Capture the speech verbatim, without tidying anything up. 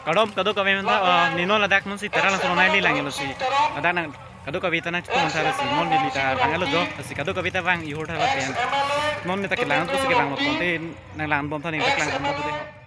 Kardom kadokave aphanta, ah, ne non ladak non si Terang Langso along neli lang-etlo si. Ladak nang kadokave ta nangtum tha si, non neli ta vang-etlo jo, si kadokave ta vang ihur tha lapen. Non ne ta kelang tu si kevang lo, te nang lang bom tha, ne ta kelang bom tha de.